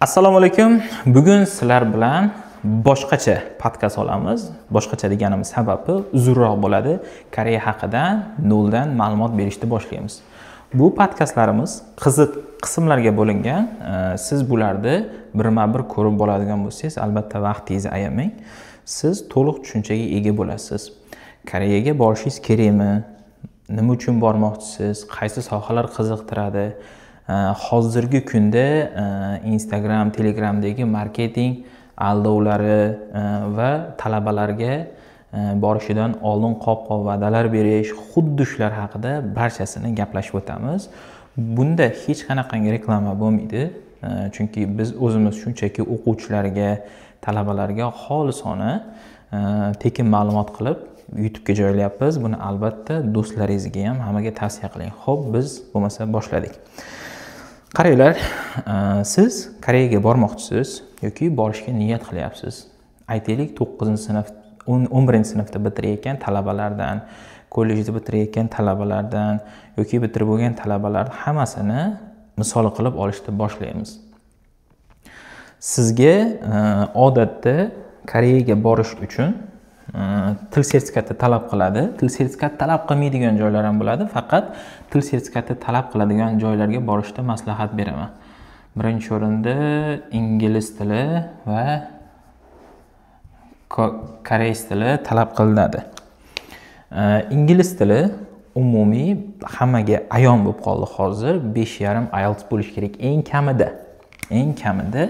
Assalomu alaykum. Bugun sizlar bilan boshqacha podkast olamiz. Boshqacha deganimiz sababi uzunroq bo'ladi. Koreya haqida noldan ma'lumot berishni boshlaymiz. Bu podkastlarimiz qiziq qismlarga bo'lingan. Siz bularni birma-bir ko'rib boradigan bo'lsangiz, albatta vaqtingizni ayamang. Siz to'liq tushunchaga ega bo'lasiz. Koreyaga borishingiz kerakmi? Nima uchun bormoqchisiz? Qaysi sohalar qiziqtiradi? Hozirgi kunda Instagram, Telegramdagi marketing aldovlari va talabalarga borishidan oldin qop-qop va'dalar berish, xuddi shular haqida barchasini gaplashib o'tamiz. Bunda hech qanaqangi reklama bo'lmaydi, chunki biz o'zimiz shunchaki o'quvchilarga, talabalarga xolisona tekin ma'lumot qilib YouTube'ga joylayapmiz. Buni albatta do'stlaringizga ham hammaga tavsiya qiling. Xo'p, biz bo'lmasa boshladik. Qaranglar, siz Koreyaga bormoqchisiz yoki borishga niyat qilyapsiz. Aytaylik, 9-sinf, 11-sinfda bitirayotgan talabalardan, kollejda bitirayotgan talabalardan yoki bitirib bo'lgan talabalar hammasini misol qilib olishni boshlaymiz. Sizga odatda Koreyaga borish uchun til sertifikati talab qiladi. Til sertifikati talab qilmaydigan joylar ham bo'ladi, faqat til sertifikati talab qiladigan joylarga borishda maslahat beraman. Birinchi o'rinda ingliz tili va koreys tili talab qilinadi. Ingliz tili umumiy hammaga ayon bo'lib qoldi hozir. 5.5 IELTS bo'lish kerak eng kamida. Eng kamida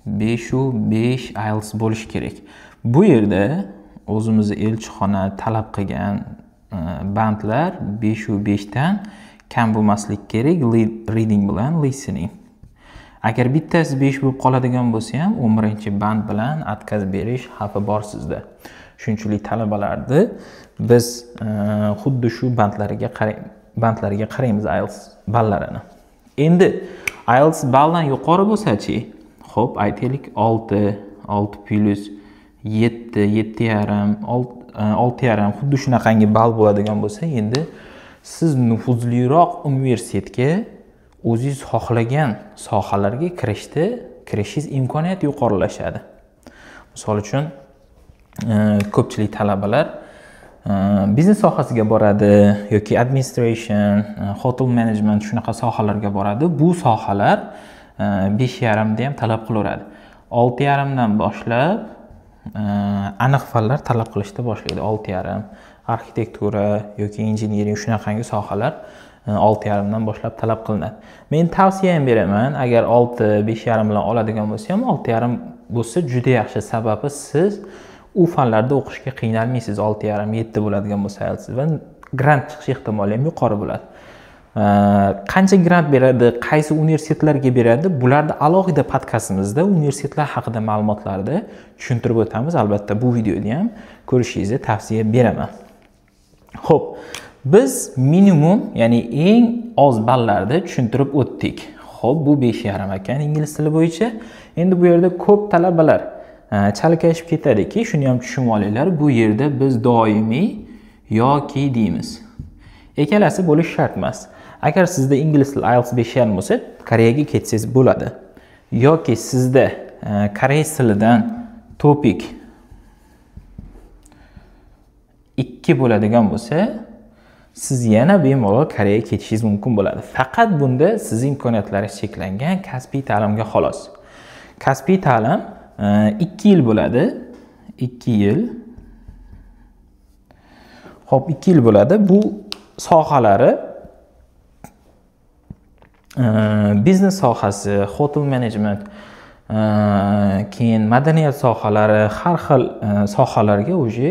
5.5 IELTS bo'lish kerak. Bu yerda o'zimizni elchixona talab qilgan bandlar 5.5 dan kam bo'lmaslik kerak reading bilan listening. Agar bittasi 5 bo'lib qoladigan bo'lsa ham 11-band bilan отказ berish xavfi bor sizda. Shunchalik talabalarni biz xuddi shu bandlarga qaraymiz IELTS ballarini. Endi IELTS balldan yuqori bo'lsa-chi, xo'p, aytaylik 6, 6 plus 7, 7.5, 6.5 xuddi shunaqangi ball bo'ladigan bo'lsa, endi siz nufuzliroq universitetga o'zingiz xohlagan sohalarga kirishingiz imkoniyati yuqorilashadi. Misol uchun, ko'pchilik talabalar biznes sohasiga boradi yoki administration, hotel management shunaqa sohalarga boradi. Bu sohalar 5.5 da ham talab qilaveradi. 6.5 dan boshlab aniq fanlar talab qilishni boshlaydi. 6.5 arxitektura yoki injenering shunaqangi sohalar 6.5 dan boshlab talab qilinadi. Men tavsiya ham beraman, agar 6, 5.5 bilan oladigan bo'lsa ham 6.5 bo'lsa juda yaxshi. Sababi siz u fanlarda o'qishga qiynalmaysiz. 6.5, 7 bo'ladigan bo'lsa IELTS va grant chiqish ehtimoli ham yuqori bo'ladi. Qancha grant beradi, qaysi universitetlarga beradi, bularni alohida podkastimizda universitetlar haqida ma'lumotlarni tushuntirib o'tamiz. Albatta bu videoda ham ko'rishingizni tavsiya beraman. Xo'p, biz minimum, ya'ni eng oz ballarni tushuntirib o'tdik. Xo'p, bu 5.5 ekan ingliz tili bo'yicha. Endi bu yerda ko'p talabalar chalkashib ketadiki, shuni ham tushunib olinglar. Bu yerda biz doimiy yoki deymiz. Ikkalasi bo'lish shart emas. Agar sizda ingliz tili IELTS 5.5 bo'lsa, Koreyaga ketsangiz bo'ladi. Yoki sizda koreys tilidan TOPIK 2 bo'ladigan bo'lsa, siz yana bemalol Koreyaga ketishingiz mumkin bo'ladi. Faqat bunda sizning imkoniyatlaringiz cheklangan kasbiy ta'limga xolos. Kasbiy ta'lim 2 yil bo'ladi. 2 yil. Xo'p, 2 yil bo'ladi. Bu sohalari biznes sohasi, hotel management, keyin madaniyat sohalari, har xil sohalarga уже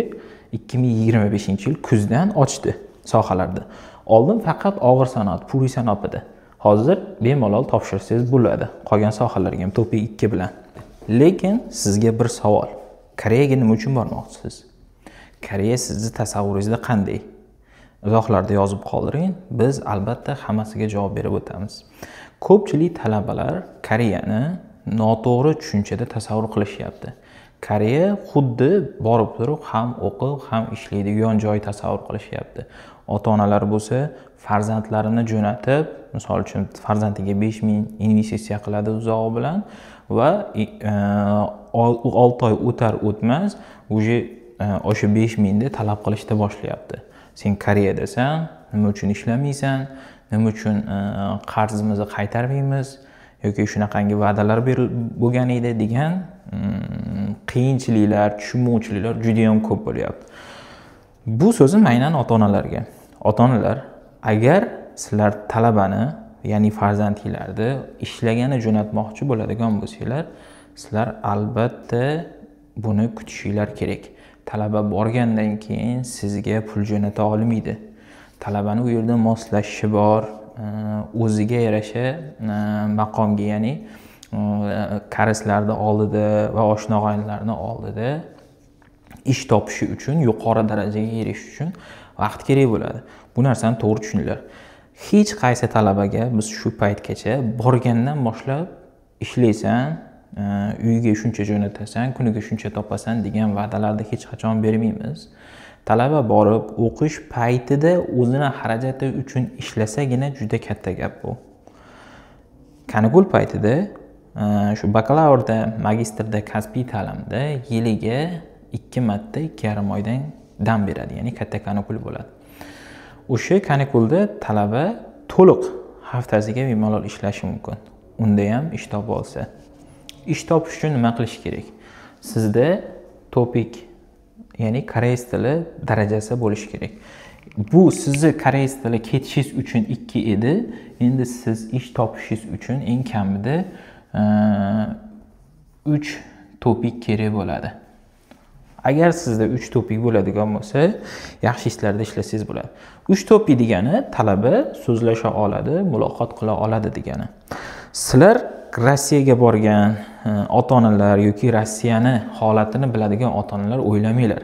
2025-yil kuzdan ochdi sohalarda. Oldin faqat og'ir sanoat, puri sanoat edi. Hozir bemalol topshirsangiz bo'ladi. Qolgan sohalarga ham TOPIK 2 bilan. Lekin sizga bir savol. Koreyaga nima uchun bormoqchisiz? Koreya sizni tasavvuringizda qanday? Izohlarda yozib qoldiring. Biz albatta hammasiga javob berib o'tamiz. Ko'pchilik talabalar Koreyani noto'g'ri tushunchada tasavvur qilishyapti. Koreya xuddi borib turib ham o'qib, ham ishlaydigan joy tasavvur qilishyapti. Ota-onalar bo'lsa Farzandlarini jo'natib, misol uchun farzandiga 5000 investitsiya qiladi uzog'i bilan va 6 oy o'tar o'tmas уже o'sha 5000 ni talab qilishni boshlayapti. Sen Koreyadasan, nima uchun ishlamaysan, nima uchun qarzimizni qaytarmaymiz yoki shunaqangi va'dalar bo'lgan edi degan qiyinchiliklar, tushunmovchiliklar juda ham ko'p bo'lyapti. Bu so'zim aynan ota-onalarga. Ota-onalar, agar sizlar talabani, ya'ni farzandinglarni ishlagani jo'natmoqchi bo'ladigan bo'lsanglar, sizlar albatta buni kutishinglar kerak. Talaba borgandan keyin sizga pul jo'nata olmaydi. Talabani u yerda moslashishi bor, o'ziga yarasha maqomga, ya'ni koreyslarni oldida va oshna og'aynilarni oldida ish topishi uchun, yuqori darajaga erishish uchun vaqt kerak bo'ladi. Bu narsani to'g'ri tushuninglar. Hech qaysi talabaga biz shu paytgacha borgandan boshlab ishlaysan, uyga shuncha jo'natasan, kuniga shuncha topasan degan va'dalarni hech qachon bermaymiz. Talaba borib o'qish paytida o'zini xarajati uchun ishlasagina juda katta gap bu. Kanikul paytida shu bakalavrda, magistrda, kasbiy ta'limda yiliga 2 marta 2,5 oydan dam beradi, ya'ni katta kanikul bo'ladi. O'sha kanikulda talaba to'liq haftasiga bemalol ishlashi mumkin. Unda ham ish topa olsa. Ish topish uchun nima qilish kerak? Sizda TOPIK, ya'ni koreys tili darajasi bo'lishi kerak. Bu sizni koreys tili ketishingiz uchun 2 edi. Endi siz ish topishingiz uchun eng kamida 3 TOPIK kerak bo'ladi. Agar sizda 3 TOPIK bo'ladigan bo'lsa, yaxshi ishlarda ishlasangiz bo'ladi. 3 TOPIK degani talaba so'zlasha oladi, muloqot qila oladi degani. Sizlar Rossiyaga borgan ota-onalar yoki Rossiyani holatini biladigan ota-onalar o'ylamanglar.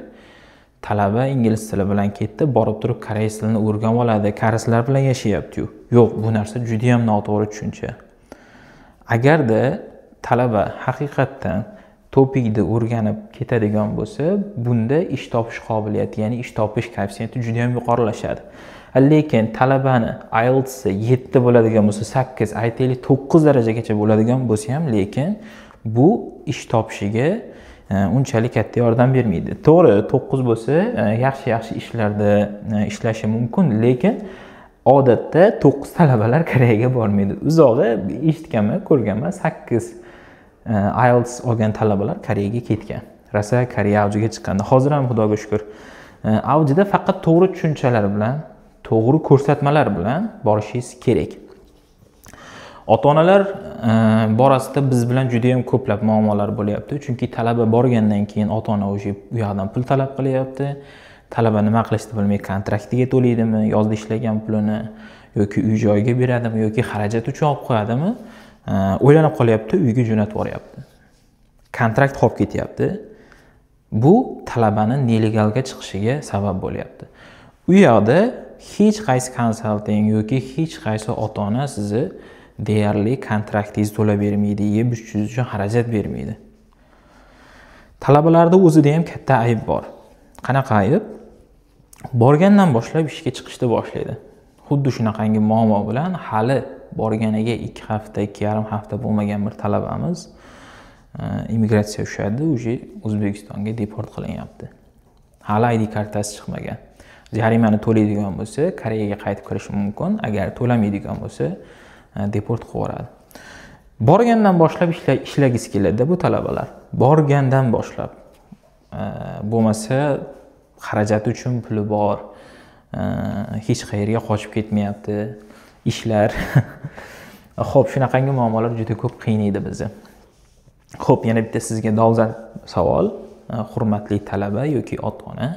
Talaba ingliz tili bilan ketdi, borib turib koreys tilini o'rganib oladi, koreyslar bilan yashayapti-yu. Yo'q, bu narsa juda ham noto'g'ri tushuncha. Agarda talaba haqiqatdan TOPIKni o'rganib ketadigan bo'lsa, bunda ish topish qobiliyati, ya'ni ish topish koeffitsiyenti juda ham yuqorilashadi. Lekin talabani IELTS 7 bo'ladigan bo'lsa, 8, aytaylik 9 darajagacha bo'ladigan bo'lsa ham, lekin bu ish topishiga unchalik katta yordam bermaydi. To'g'ri, 9 bo'lsa, yaxshi-yaxshi ishlarda ishlashi mumkin, lekin odatda 9 talabalar Koreyaga bormaydi. Uzog'i eshitganman, ko'rganman, 8 IELTS olgan talabalar Koreyaga ketgan. Rosa Koreya avjiga chiqqanda. Hozir ham Xudoga shukr, avjida faqat to'g'ri tushunchalar bilan, to'g'ri ko'rsatmalar bilan borishingiz kerak. Ota-onalar borasida biz bilan juda ham ko'plab muammolar bo'lyapti. Chunki talaba borgandan keyin ota-ona o'sha u yoqdan pul talab qilyapti. Talaba nima qilishni bilmay kontraktiga to'laydimi, yozda ishlagan pulini yoki uy joyiga beradimi yoki xarajat uchun olib qo'yadimi? O'ylanib qolyapti, uyga jo'natib yuboryapti. Kontrakt qolib ketyapti. Bu talabani nelegalga chiqishiga sabab bo'lyapti. U yoqda hech qaysi konsalting yoki hech qaysi ota-ona sizni deyarli kontraktingizni to'lab bermaydi, yeb ichishingiz uchun xarajat bermaydi. Talabalarda o'zida ham katta ayb bor. Qanaqa ayb? Borgandan boshlab ishga chiqishni boshlaydi. Xuddi shunaqangi muammo bilan hali borganiga 2 hafta, 2,5 hafta bo'lmagan bir talabamiz immigratsiya ushadi, уже O'zbekistonga deport qilinyapti. Hali ID kartasi chiqmagan. Jarimani to'laydigan bo'lsa, Koreyaga qaytib kirishi mumkin. Agar to'lamaydigan bo'lsa, deport qilib yuboradi. Borgandan boshlab ishlagisi keladi bu talabalar. Borgandan boshlab. Bo'lmasa xarajati uchun puli bor, hech qayerga qochib ketmayapti, ishlar. Xo'p, shunaqangi muammolar juda ko'p qiynaydi bizni. Xo'p, yana bitta sizga dolzarb savol, hurmatli talaba yoki ota-ona.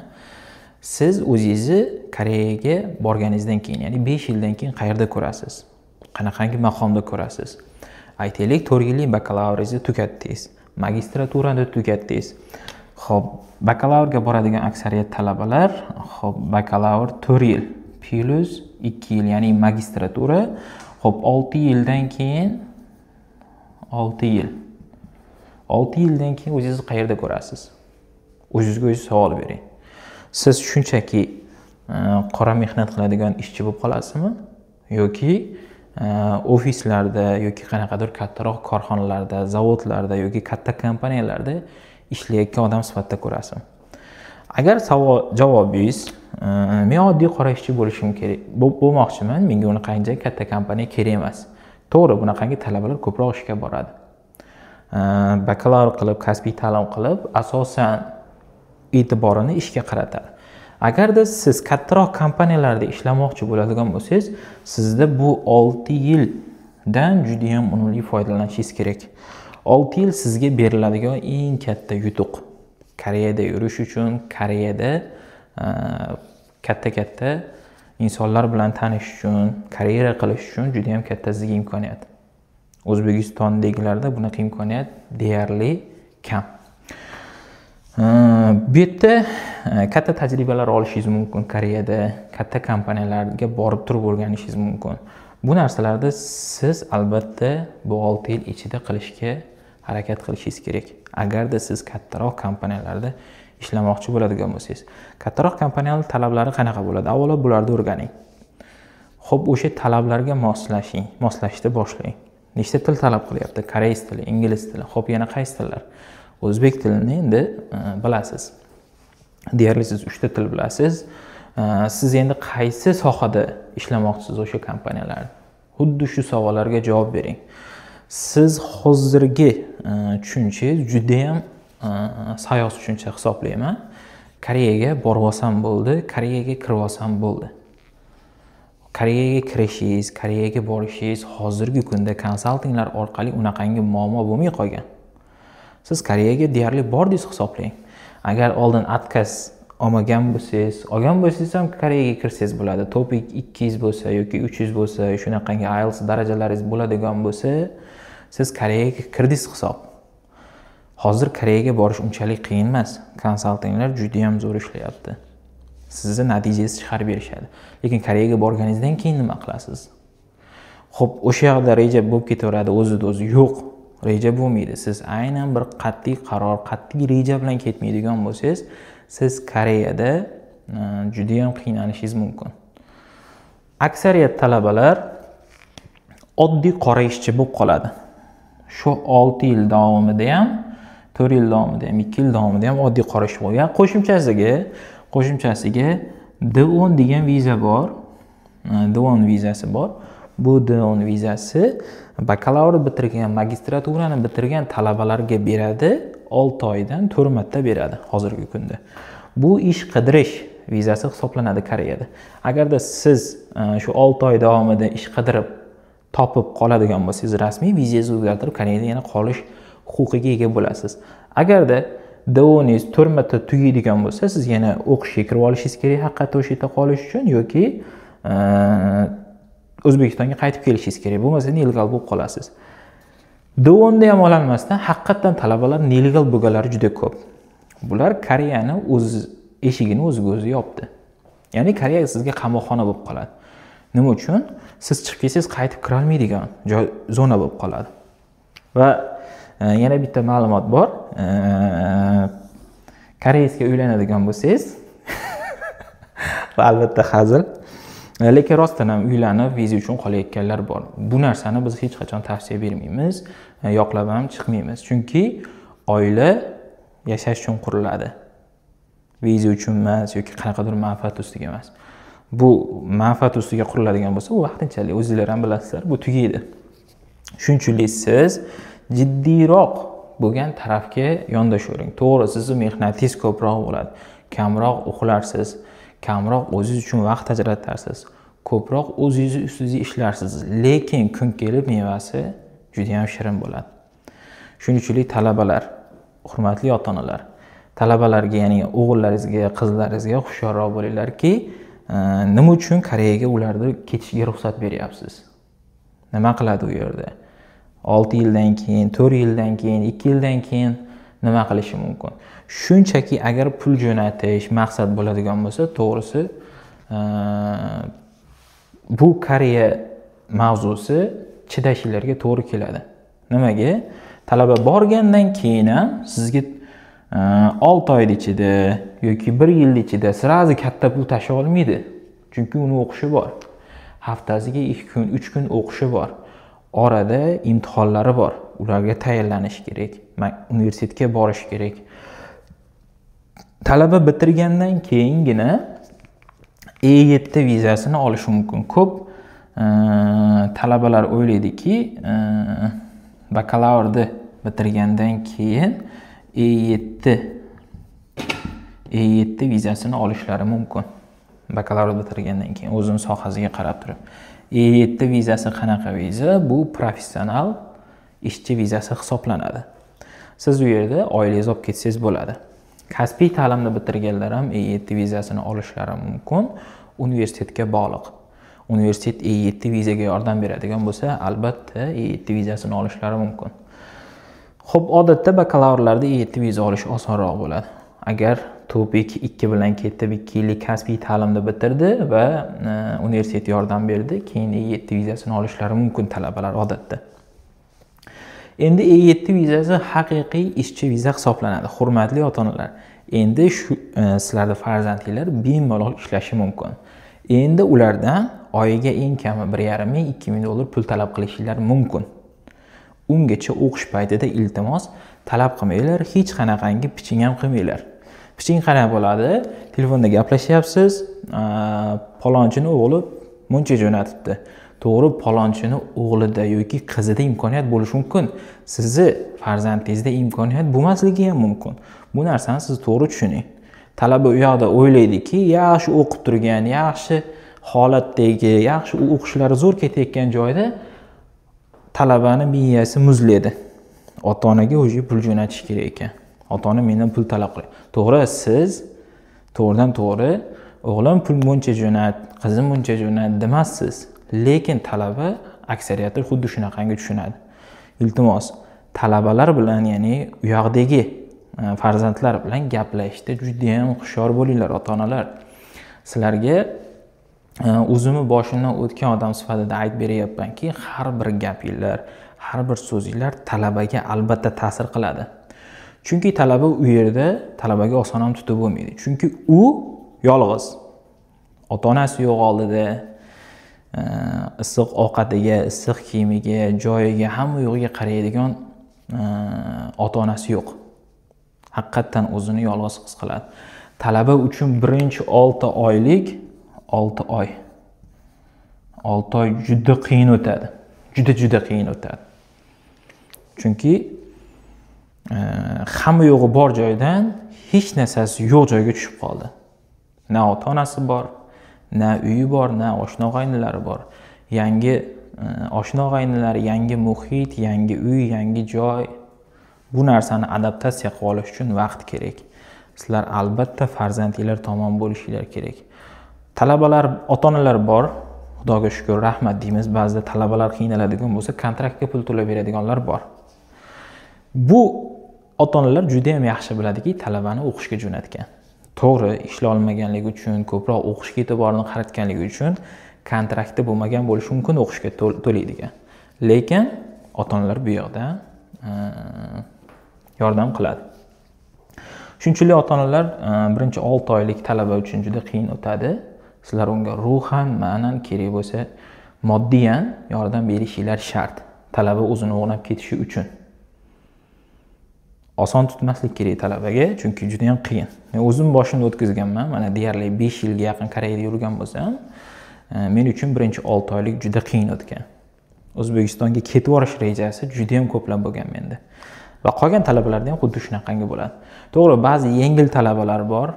Siz o'zingizni Koreyaga borganingizdan keyin, ya'ni 5 yildan keyin qayerda ko'rasiz? Qanaqangi maqomda ko'rasiz? Aytaylik, 4 yillik bakalavringizni tugatdingiz, magistraturani tugatdingiz. Xo'p, bakalavrga boradigan aksariyat talabalar, xo'p, bakalavr 4 yil plus 2 yil, ya'ni magistratura, xo'p, 6 yildan keyin 6 yil. 6 yildan keyin o'zingizni qayerda ko'rasiz? O'zingizga o'zingiz savol bering. Siz shunchaki Qora mehnat qiladigan ishchi bo'lib qolasizmi yoki ofislarda yoki qanaqadir kattaroq korxonalarda, zavodlarda yoki katta kompaniyalarda ishlayotgan odam sifatida ko'rasizmi? Agar savol javobingiz men oddiy qora ishchi bo'lishim kerak, bo'lmoqchiman, menga unaqangi katta kompaniya kerak emas. To'g'ri, bunaqangi talabalar ko'proq ishga boradi. Bakalavr qilib, kasbiy ta'lim qilib, asosan e'tiborini ishga qaratadi. Agarda siz kattaroq kompaniyalarda ishlamoqchi bo'ladigan bo'lsangiz, sizda bu 6 yildan juda ham unumli foydalanishingiz kerak. 6 yil sizga beriladigan eng katta yutuq. Koreyada yurish uchun, Koreyada katta-katta insonlar bilan tanishish uchun, karyera qilish uchun juda ham katta sizga imkoniyat. O'zbekistondagilarda bunaqa imkoniyat deyarli kam. Bu yerda katta tajribalar olishingiz mumkin Koreyada, katta kompaniyalarga borib turib o'rganishingiz mumkin. Bu narsalarni siz albatta bu 6 yil ichida qilishga harakat qilishingiz kerak. Agarda siz kattaroq kompaniyalarda ishlamoqchi bo'ladigan bo'lsangiz, kattaroq kompaniyalar talablari qanaqa bo'ladi? Avvalo bularni o'rganing. Xo'p, o'sha talablarga moslashing, moslashishni boshlang. Nechta til talab qilyapti? Koreys tili, ingliz tili, xo'p, yana qaysi tillar? O'zbek tilini endi bilasiz. Deyarli siz 3 ta til bilasiz. Siz endi qaysi sohada ishlamoqchisiz o'sha kompaniyalarda? Xuddi shu savollarga javob bering. Siz hozirgi tushunchangiz juda ham sayoz tushuncha hisoblayman. Koreyaga borib olsam bo'ldi, Koreyaga kirib olsam bo'ldi. Koreyaga kirishingiz, Koreyaga borishingiz hozirgi kunda konsaltinglar orqali unaqangi muammo bo'lmay qolgan. Siz Koreyaga deyarli bordingiz hisoblang. Agar oldin отказ olmagan bo'lsangiz, olgan bo'lsangiz ham Koreyaga kirsangiz bo'ladi. TOPIK 200 bo'lsa yoki 300 bo'lsa, shunaqangi IELTS darajalaringiz bo'ladigan bo'lsa, siz Koreyaga kirdingiz hisob. Hozir Koreyaga borish unchalik qiyin emas. Konsaltinglar juda ham zo'r ishlayapti. Sizni natijangizni chiqarib berishadi. Lekin Koreyaga borganingizdan keyin nima qilasiz? Xo'p, o'sha yoqda reja bo'lib ketaveradi, o'zida o'zi yo'q. Reja bo'lmaydi. Siz aynan bir qat'iy qaror, qat'iy reja bilan ketmaydigan bo'lsangiz, siz Koreyada juda ham qiynalishingiz mumkin. Aksariyat talabalar oddiy qora ishchi bo'lib qoladi. Shu 6 yil davomida ham, 4 yil davomida ham, 2 yil davomida ham oddiy qora ishchi bo'lgan. Qo'shimchasiga D10 degan viza bor. D10 vizasi bor. Bu D10 vizasi bakalavr bitirgan, magistraturani bitirgan talabalarga beradi. 6 oydan 4 marta beradi hozirgi kunda. Bu ish qidirish vizasi hisoblanadi Koreyada. Agarda siz shu 6 oy davomida ish qidirib topib qoladigan bo'lsangiz, rasmiy vizangizni o'zgartirib Koreyada yana qolish huquqiga ega bo'lasiz. Agarda D10ingiz 4 marta tugaydigan bo'lsa, siz yana o'qishga kirib olishingiz kerak haqiqatda o'sha yerda qolish uchun yoki O'zbekistonga qaytib kelishingiz kerak. Bo'lmasa nelegal bo'lib qolasiz. D10da ham ololmasdan haqiqatdan talabalar nelegal bo'lganlari juda ko'p. Bular Koreyani o'z eshigini o'ziga o'zi yopdi. Ya'ni Koreya sizga qamoqxona bo'lib qoladi. Nima uchun? Siz chiqib kelsangiz qaytib kira olmaydigan joy, zona bo'lib qoladi. Va yana bitta ma'lumot bor. Koreysga uylanadigan bo'lsangiz, va albatta hazil, lekin rostdan ham uylanib viza uchun qolayotganlar bor. Bu narsani biz hech qachon tavsiya bermaymiz, yoqlab ham chiqmaymiz. Chunki oila yashash uchun quriladi. Viza uchun emas yoki qanaqadir manfaat ustiga emas. Bu manfaat ustiga quriladigan bo'lsa, u vaqtinchalik, o'zingizlar ham bilasizlar, bu tugaydi. Shuning uchun siz jiddiyroq bo'lgan tarafga yondashavering. To'g'ri, sizni mehnatingiz ko'proq bo'ladi. Kamroq uxlarsiz, kamroq o'zingiz uchun vaqt ajratarsiz, ko'proq o'zingiz ustingizda ishlarsiz, lekin kun kelib mevasi juda ham shirin bo'ladi. Shuning uchun talabalar, hurmatli ota-onalar, talabalarga, ya'ni o'g'illaringizga, qizlaringizga hushyorroq bo'linglarki, nima uchun Koreyaga ularni ketishiga ruxsat beryapsiz? Nima qiladi u yerda? 6 yildan keyin, 4 yildan keyin, 2 yildan keyin nima qilishi mumkin? Shunchaki agar pul jo'natish maqsad bo'ladigan bo'lsa, to'g'risi bu Koreya mavzusi chidashinglarga to'g'ri keladi. Nimaga? Talaba borgandan keyin ham sizga 6 oy ichida yoki 1 yil ichida sразу katta pul tashlay olmaydi. Chunki uni o'qishi bor. Haftasiga 2 kun, 3 kun o'qishi bor. Orada imtihonlari bor. Ularga tayyorlanish kerak. Universitetga borish kerak. Talaba bitirgandan keyingina E7 vizasini olishi mumkin. Ko'p talabalar o'ylaydiki, bakalavrni bitirgandan keyin E7 vizasini olishlari mumkin. Bakalavr bitirgandan keyin o'zini sohasiga qarab turib. E7 vizasi qanaqa viza? Bu professional ishchi vizasi hisoblanadi. Siz u yerda oilangizni olib ketsangiz bo'ladi. Kasbiy ta'limni bitirganlar ham E7 vizasini olishlari mumkin. Universitetga bog'liq. Universitet E7 vizaga yordam beradigan bo'lsa, albatta E7 vizasini olishlari mumkin. Xo'p, odatda bakalavrlarda E7 viza olish osonroq bo'ladi. Agar TOPIK 2 bilan ketib, 2 yillik kasbiy ta'limni bitirdi va universitet yordam berdi, keyin E7 vizasini olishlari mumkin talabalar odatda. Endi E7 vizasi haqiqiy ishchi viza hisoblanadi. Hurmatli ota-onalar, endi shu sizlarda farzandlar bemalol ishlashi mumkin. Endi ulardan oyiga eng kami 1,5 ming, 2 ming dollar pul talab qilishinglar mumkin. Ungacha o'qish paytida iltimos talab qilmanglar, hech qanaqangi piching ham qilmanglar. Piching qanday bo'ladi? Telefonda gaplashyapsiz, palonchini o'g'li muncha jo'natibdi. To'g'ri, palonchini o'g'lida yoki qizida imkoniyat bo'lishi mumkin. Sizni farzandingizda imkoniyat bo'lmasligi ham mumkin. Bu narsani siz to'g'ri tushuning. Talaba u yoqda o'ylaydiki, yaxshi o'qib turgan, yaxshi holatdagi, yaxshi o'qishlari zo'r ketayotgan joyda talabani miyasi muzlaydi. Ota-onaga o'zi pul jo'natish kerak ekan. Ota-ona mendan pul talab qiladi. To'g'ri, siz to'g'ridan to'g'ri o'g'lim pul buncha jo'nat, qizim buncha jo'nat demassiz. Lekin talaba aksariyati xuddi shunaqangi tushunadi. Iltimos, talabalar bilan, ya'ni u yoqdagi farzandlar bilan gaplashishda juda ham hushyor bo'linglar ota-onalar. Sizlarga o'zimni boshimdan o'tgan odam sifatida aytib beryapmanki, har bir gapinglar, har bir so'zinglar talabaga albatta ta'sir qiladi. Chunki talaba u yerda, talabaga oson ham tutib bo'lmaydi. Chunki u yolg'iz. Ota-onasi yo'q oldida, issiq ovqatiga, issiq kiyimiga, joyiga, hamma yo'g'iga qaraydigan ota-onasi yo'q. Haqiqatan o'zini yolg'iz his qiladi. Talaba uchun birinchi 6 oylik 6 oy. 6 oy juda qiyin o'tadi. Juda qiyin o'tadi. Chunki hamma yo'g'i bor joydan hech narsasi yo'q joyga tushib qoldi. Na ota-onasi bor, na uyi bor, na oshna-og'aynilari bor. Yangi oshna-og'aynilar, yangi muhit, yangi uy, yangi joy. Bu narsani adaptatsiya qilib olish uchun vaqt kerak. Sizlar albatta farzandinglar tomon bo'lishinglar kerak. Talabalar, ota-onalar bor, Xudoga shukr, rahmat deymiz. Ba'zida talabalar qiynaladigan bo'lsa, kontraktga pul to'lab beradiganlar bor. Bu ota-onalar juda ham yaxshi biladiki, talabani o'qishga jo'natgan. To'g'ri, ishlay olmaganligi uchun, ko'proq o'qishga e'tiborni qaratganligi uchun kontraktda bo'lmagan bo'lishi mumkin o'qishga to'laydigan. Lekin ota-onalar bu yoqda yordam qiladi. Shunchalik ota-onalar birinchi 6 oylik talaba uchun juda qiyin o'tadi. Sizlar unga ruhan, ma'nan, kerak bo'lsa moddiyan yordam berishinglar shart. Talaba o'zini o'g'nab ketishi uchun. Oson tutmaslik kerak talabaga, chunki juda ham qiyin. Men o'zim boshimda o'tkazganman. Mana deyarli 5 yilga yaqin Koreyada yurgan bo'lsam, men uchun birinchi 6 oylik juda qiyin o'tgan. O'zbekistonga ketib borish rejasi juda ham ko'plab bo'lgan menda. Va qolgan talabalarda ham xuddi shunaqangi bo'ladi. To'g'ri, ba'zi yengil talabalar bor.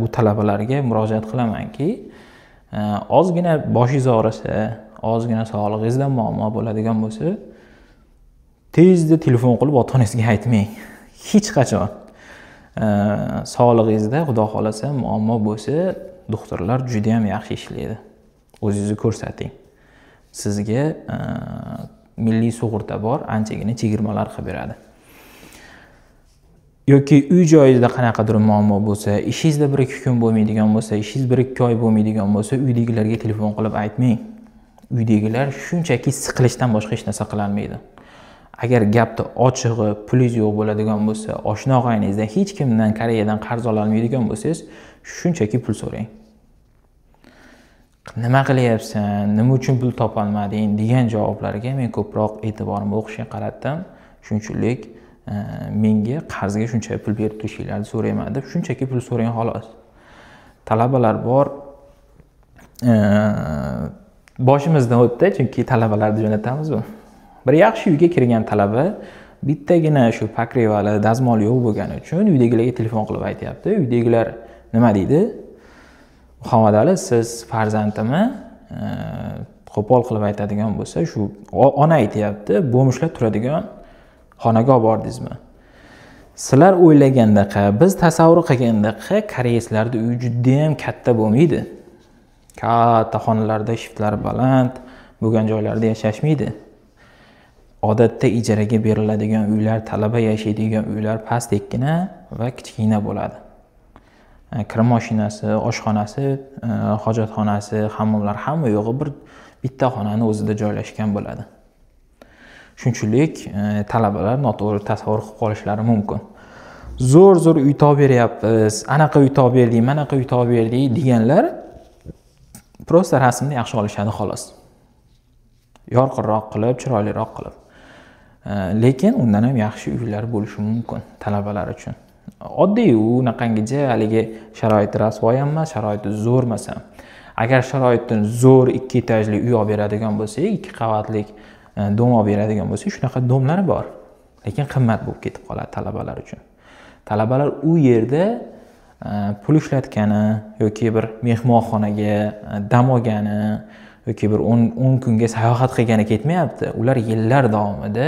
Bu talabalarga murojaat qilamanki, ozgina boshingiz og'risa, ozgina sog'lig'ingizda muammo bo'ladigan bo'lsa, tezda telefon qilib ota-onangizga aytmang. Hech qachon. Sog'lig'ingizda Xudo xolasa muammo bo'lsa, doktorlar juda ham yaxshi ishlaydi. O'zingizni ko'rsating. Sizga milliy sug'urta bor, anchagina chegirmalar qilib beradi. Yoki uy joyingizda qanaqadir muammo bo'lsa, ishingizda 1-2 kun bo'lmaydigan bo'lsa, ishingiz 1-2 oy bo'lmaydigan bo'lsa, uydagilarga telefon qilib aytmang. Uydagilar shunchaki siqilishdan boshqa hech narsa qila olmaydi. Agar gapni ochig'i pulingiz yo'q bo'ladigan bo'lsa, oshna og'ayningizdan hech kimdan Koreyadan qarz ololmaydigan bo'lsangiz, shunchaki pul so'rang. Nima qilyapsan, nima uchun pul topolmading degan javoblarga men ko'proq e'tiborimni o'qishga qaratdim. Shunchalik menga qarzga shuncha pul berib turishinglarni so'rayman deb shunchaki pul so'rang xolos. Talabalar bor, boshimizdan o'tdi, chunki talabalarni jo'natamiz u. Bir yaxshi uyga kirgan talaba bittagina shu pokrivali dazmol yo'q bo'lgani uchun uydagilarga telefon qilib aytyapti. Uydagilar nima deydi? Muhammad Ali, siz farzandimni qo'pol qilib aytadigan bo'lsa, shu ona aytyapti, bo'mishlar turadigan xonaga olib bordingizmi? Sizlar o'ylagandaqa, biz tasavvur qilgandaqa koreyslarda uy juda ham katta bo'lmaydi. Katta xonalarda shiftlar baland bo'lgan joylarda yashashmaydi. Odatda ijaraga beriladigan uylar, talaba yashaydigan uylar pastekkina va kichkina bo'ladi. Kir mashinasi, oshxonasi, hojatxonasi, hammomlar hamma yo'g'i bir bitta xonani o'zida joylashgan bo'ladi. Shunchalik talabalar noto'g'ri tasavvur qilib qolishlari mumkin. Zo'r-zo'r uy topib beryapmiz, anaqa uy topib berdik, manaqa uy topib berdik deganlar prosta rasmni yaxshi olishadi xolos. Yorqinroq qilib, chiroyliroq qilib. Lekin undan ham yaxshi uylar bo'lishi mumkin talabalar uchun. Oddiy unaqangicha haligi sharoiti rasvo ham emas, sharoiti zo'r emas ham. Agar sharoitdan zo'r 2 etajli uy olib beradigan bo'lsak, 2 qavatlik dom olib beradigan bo'lsak, shunaqa domlar bor. Lekin qimmat bo'lib ketib qoladi talabalar uchun. Talabalar u yerda pul ishlatgani yoki bir mehmonxonaga dam olgani yoki bir 10 kunga sayohat qilgani ketmayapti. Ular yillar davomida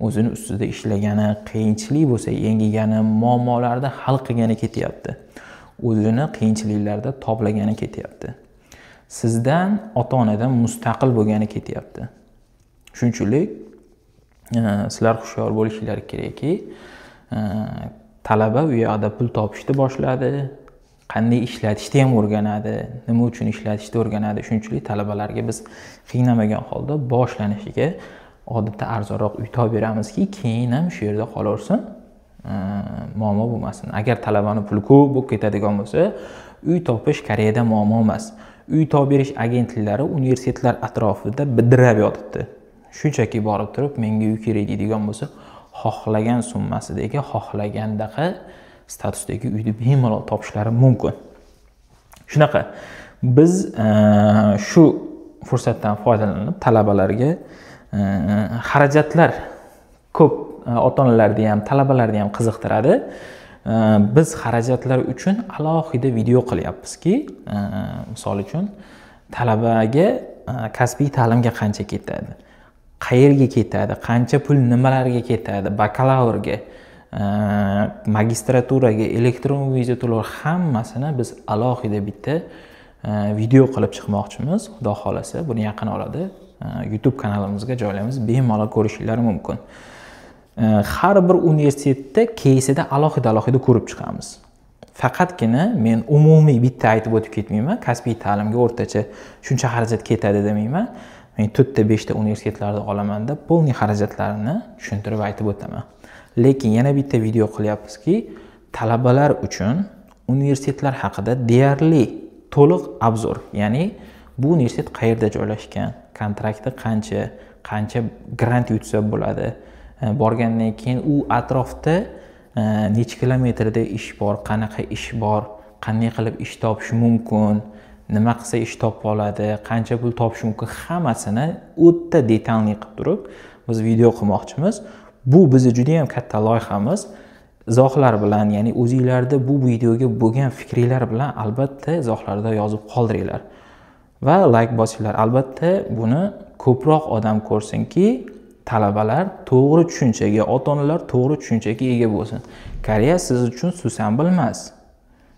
o'zini ustida ishlagani, qiyinchilik bo'lsa yengigani, muammolarni hal qilgani ketyapti. O'zini qiyinchiliklarda toblagani ketyapti. Sizdan, ota-onadan mustaqil bo'lgani ketyapti. Shunchalik sizlar hushyor bo'lishinglar kerakki, talaba u yoqda pul topishni boshladi, qanday ishlatishni ham o'rganadi, nima uchun ishlatishni o'rganadi. Shunchalik talabalarga biz qiynamagan holda boshlanishiga odatda arzonroq uy topib beramizki, keyin ham shu yerda qolaversin, muammo bo'lmasin. Agar talabani puli ko'p bo'lib ketadigan bo'lsa, uy topish Koreyada muammo emas. Uy topib berish agentliklari universitetlar atrofida bidirab yotibdi. Shunchaki borib turib, menga uy kerak deydigan bo'lsa, xohlagan summasidagi, xohlagandaqa statusdagi uyni bemalol topishlari mumkin. Shunaqa biz shu fursatdan foydalanib talabalarga xarajatlar ko'p ota-onalarni ham, talabalarni ham qiziqtiradi. Biz xarajatlar uchun alohida video qilyapmizki, misol uchun talabaga kasbiy ta'limga qancha ketadi, qayerga ketadi, qancha pul nimalarga ketadi, bakalavrga, magistraturaga, elektron viza to'lov hammasini biz alohida bitta video qilib chiqmoqchimiz. Xudo xolasa buni yaqin orada YouTube kanalimizga joylaymiz, bemalol ko'rishingiz mumkin. Har bir universitetda keysida alohida-alohida ko'rib chiqamiz. Faqatgina men umumiy bitta aytib o'tib ketmayman, kasbiy ta'limga o'rtacha shuncha xarajat ketadi demayman. Men 4-5 ta universitetlarda olamanda polniy xarajatlarini tushuntirib aytib o'taman. Lekin yana bitta video qilyapmizki, talabalar uchun universitetlar haqida deyarli to'liq obzor, ya'ni bu universitet qayerda joylashgan, kontrakti qancha, qancha grant yutsa bo'ladi, borgandan keyin u atrofda necha kilometrda ish bor, qanaqa ish bor, qanday qilib ish topish mumkin, nima qilsa ish topib oladi, qancha pul topish mumkin, hammasini o'ta detalli qilib turib biz video qilmoqchimiz. Bu bizni juda ham katta loyihamiz. Izohlar bilan, ya'ni o'zingizlarda bu videoga bo'lgan fikringlar bilan albatta izohlarda yozib qoldiringlar va like bosinglar. Albatta buni ko'proq odam ko'rsinki, talabalar to'g'ri tushunchaga, ota-onalar to'g'ri tushunchaga ega bo'lsin. Koreya siz uchun susam bilmas.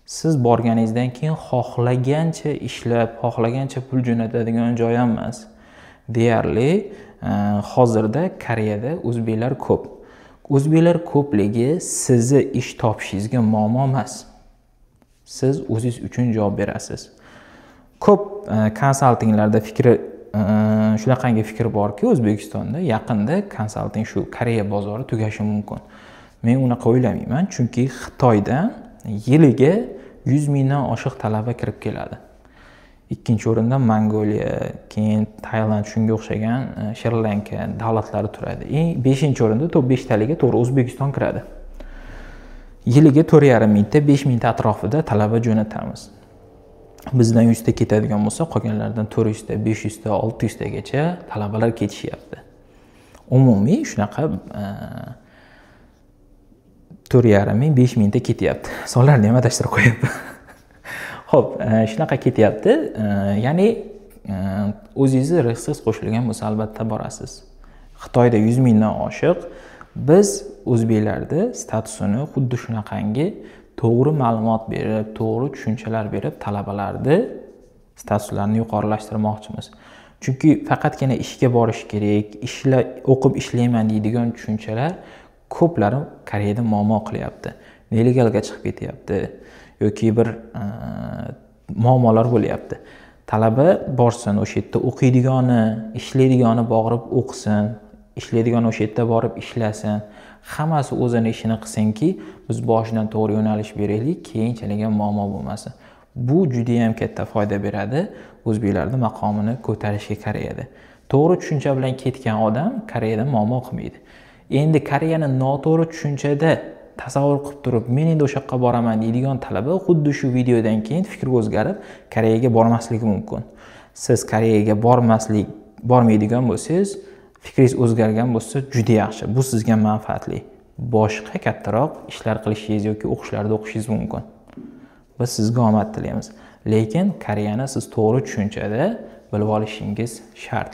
Siz borganingizdan keyin xohlagancha ishlab, xohlagancha pul jo'natadigan joy ham emas. Deyarli hozirda Koreyada o'zbeklar ko'p. O'zbeklar ko'pligi sizni ish topishingizga muammo emas. Siz o'zingiz uchun javob berasiz. Ko'p konsaltinglarda fikri shunaqangi fikr borki, O'zbekistonda yaqinda konsalting shu Koreya bozori tugashi mumkin. Men unaqa o'ylamayman, chunki Xitoydan yiliga 100 mingdan oshiq talaba kirib keladi. Ikkinchi o'rinda Mongoliya, keyin Tailand, shunga o'xshagan Shri-Lanka davlatlari turadi. Eng 5-o'rinda top 5 taliga to'g'ri O'zbekiston kiradi. Yiliga 4,5 mingta, 5 mingta atrofida talaba jo'natamiz. Bizdan 100 ta ketadigan bo'lsa, qolganlardan 400 ta, 500 ta, 600 tagacha talabalar ketishyapti. Umumiy shunaqa 4,5 ming, 5 mingta ketyapti. Sonlarni ham adashtirib qo'yapman. Xo'p, shunaqa ketyapti. Ya'ni o'zingizni risksiz qo'shilgan bo'lsa albatta borasiz. Xitoyda 100 mingdan oshiq. Biz o'zbeklarda statusini xuddi shunaqangi to'g'ri ma'lumot berib, to'g'ri tushunchalar berib talabalarni statuslarini yuqorilashtirmoqchimiz. Chunki faqatgina ishga borish kerak, o'qib ishlayman deydigan tushunchalar ko'plari Koreyada muammo qilyapti. Nelegalga chiqib ketyapti yoki bir muammolar bo'lyapti. Talaba borsin, o'sha yerda o'qiydigani, ishlaydigani borib o'qisin, ishlaydigani o'sha yerda borib ishlasin. Hammasi o'zini ishini qilsinki, biz boshidan to'g'ri yo'nalish beraylik, keyinchalik ham muammo bo'lmasin. Bu juda ham katta foyda beradi o'zbeklarning maqomini ko'tarishga Koreyada. To'g'ri tushuncha bilan ketgan odam Koreyada muammo qilmaydi. Endi Koreyani noto'g'ri tushunchada tasavvur qilib turib, men endi o'sha yoqqa boraman deydigan talaba xuddi shu videodan keyin fikri o'zgarib, Koreyaga bormasligi mumkin. Siz Koreyaga bormaydigan bo'lsangiz, fikringiz o'zgargan bo'lsa juda yaxshi. Bu sizga manfaatli. Boshqa kattaroq ishlar qilishingiz yoki o'qishlarda o'qishingiz mumkin. Biz sizga omad tilaymiz. Lekin Koreyani siz to'g'ri tushunchada bilib olishingiz shart.